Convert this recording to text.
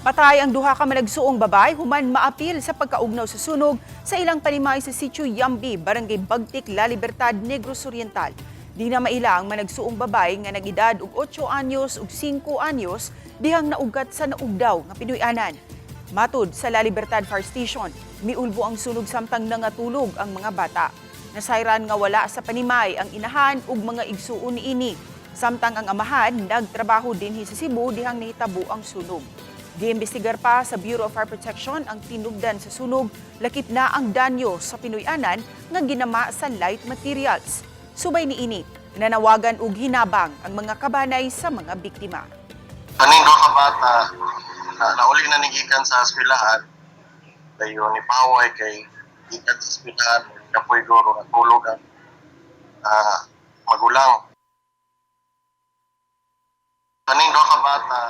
Patay ang duha ka managsuong babae human maapil sa pagkaugnaw sa sunog sa ilang panimay sa Sitio Yambi, Barangay Bagtik, La Libertad, Negros Oriental. Di na maila ang managsuong babae nga nag-edad og 8 anyos ug 5 anyos dihang naugat sa naugdaw nga Pinoy-anan. Matud sa La Libertad Fire Station, miulbo ang sunog samtang nangatulog ang mga bata. Nasayran nga wala sa panimay ang inahan ug mga igsuon niini. Samtang ang amahan nagtrabaho dinhi sa Cebu dihang nahitabo ang sunog. Giimbestigar pa sa Bureau of Fire Protection ang tinubdan sa sunog, lakip na ang danyo sa Pinoy-anan nga ginama sa light materials. Subay niini, nanawagan og hinabang ang mga kabanay sa mga biktima. Kaning duha ka bata na nauli na ni gikan sa eskwelahan, dayon ni paway kay gikan sa eskwelahan, kapoy guro, natulog ang magulang. Kaning duha ka bata